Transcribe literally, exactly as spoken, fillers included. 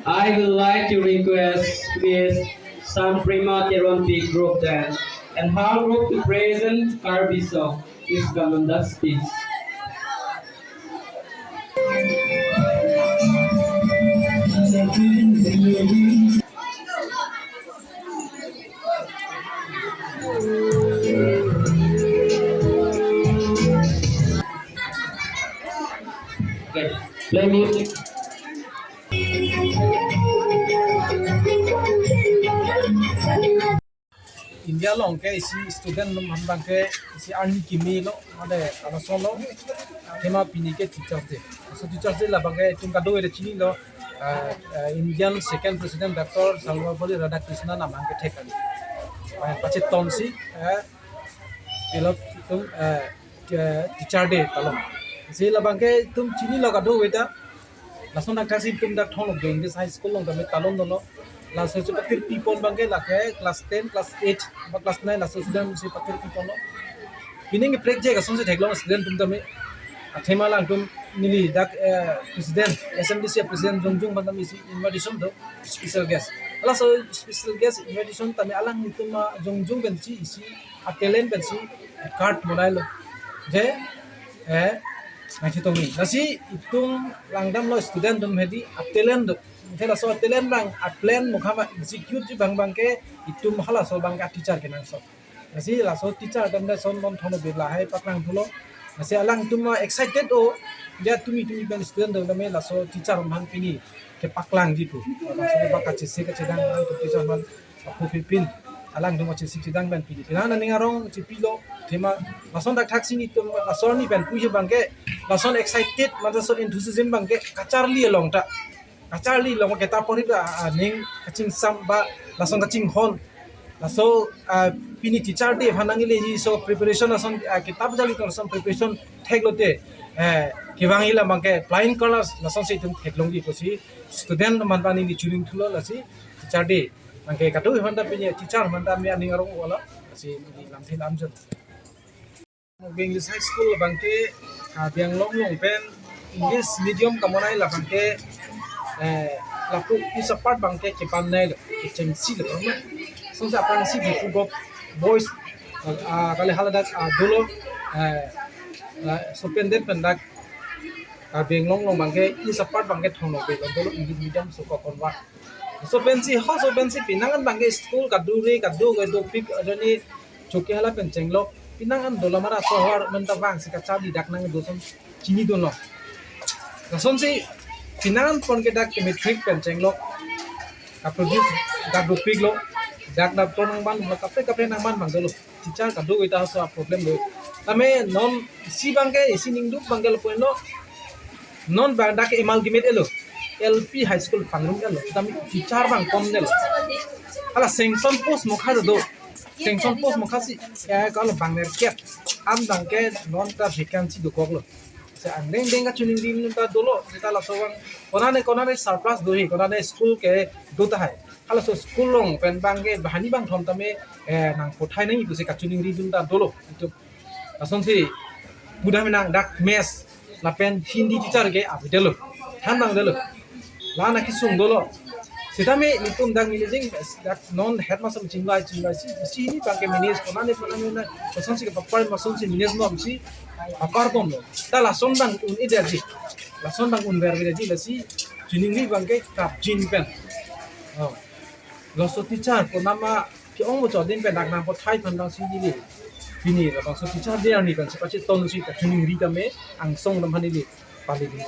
I would like to request Miss Samprima Teronpi group dance and her group to present Karbi song. Please come on the stage. Okay, play music. India along ke isi student atum aphan abang ke isi arni kimi lo, mane alasonlo, athema pini ke Teachers' Day. So Teachers' Day labang ke itum kadokave chinilo, ah, ah, Indian second President Doctor Sarvepalli Radhakrishnan amang kethek kali. Ah, pachetonsi, eh, pilot itum, eh, eh, Teachers' Day talon. Si labang ke itum chinilo kadokave ta. Lason dak thaksi itum dak thonglok do English High School along tame talon dono. Laso si pathir pipon abang ke lake class ten, class eight, ba class nine laso student si pathir piponlo. Pining ke project asonsi theklong student atum tame. Athema alangtum neli dak, eh, President, S M D C President jongjong aphan tame isi invitation do, special guest. Laso special guest invitation tame alanglitum ajongjong pensi isi a-talent pensi card bonailo. Je, eh, nangchetongji. Lasi itum langdamlo student atum hedi a-talent do. Je laso a-talent abang a-plan mukha ma executeji abang abang ke itum halaso abang ke teacher kenangsot. Lasi laso teacher atum lason non thono birla hai paklang thulo. Lasi alangtum excited o. Je tumi tumi pen student atum tame laso teacher atum aphan pini kepaklangji pu. Laso ba kachisi kachidang alangtum teacher aphan aphu pipin alangtum kachisi kachidang pen pini. Pini aning arong chipilo athema lason dak thaksi nelitum lason ni pen puji abang ke lason excited, mane laso enthusiasm abang ke kacharli along ta. Kacharli along kita porhi ta, ah, ning kachingsam ba lason kachinghon. Laso, ah, pini Teachers' Day aphan nangleji so preparation lason, ah, kitab jali lason preparation theklote, eh, kevangji labang ke flying colors lasonsi itum theklongji pusi student atum aphan neli churing thulo. Lasi Teachers' Day abang ke kadokave aphan ta pini teacher aphan ta me aning arong wala. Lasi neli lamthe lamjun. English High School abang ke, ah, Karbi Anglong along pen English medium kamonai labang ke, eh, lapu isi apart abang ke kepanai lo, kechengsi lo, no? Lasonsi aphrangsi Diphu Govt Boys, ah, kali haladak, ah, dolo, eh, ah, so pen det pen dak, ah, Karbi Anglong along abang ke isi apart abang ke thonglok dolo English medium so ko convert. Laso pensi, halaso pensi penang an abang ke school kadure, kadu, kadu pik, ajoni choki hala pen chenglok. Penang an dolamara sohor menta vangsi kacharli dak nangdo ason chinidunlo. Lasonsi penang an pon ke dak ke matric pen chenglok. Ka-produce dak dopiklo. Dak dak ton nangman, kaprek kaprek nangman abang dolo. Teacher kadokave ta so problem do. Tame non isi abang ke, isi ningduk abang ke lapu-anlo. Non abang dak ke amalgamate-etlo. L P high school pangrum-etlo. Tame teacher abang komdetlo. Hala sanction post mukha do. Sanction post mukha si, eh, kalo bang nerkep. An abang ke non ta vacancy dokoklo. Si angdeng deng kachiningri atum ta dolo. Seta laso abang konane konane surplus do he, konane school kedo tahai. Halaso school along pen abang ke banghini bangthom tame, eh, nangpathai nangji pusi kachiningri atum ta dolo. Itum lasonsi pudam nang dak maths lapen Hindi teacher ke avedetlo. Han abang detlo. La-an akesung dolo. Sitame nelitum dak managing dak non headmaster chinglai chinglai si, isi hini abang ke manage konane konane na lasonsi kepapar masonsi manage nomsi papar bomlo. Ta lason abang un-edetji. Lason abang unvervedetji, lasi chiningri abang ke kapjin pen. Oh. Laso teacher konama ke-ong mo chodin pen dak nangpathai aphan abang si neli. Pini labangso Teachers' Day arni pensi pachetonsi kachiningri tame angsong alam aphan neli pali dun.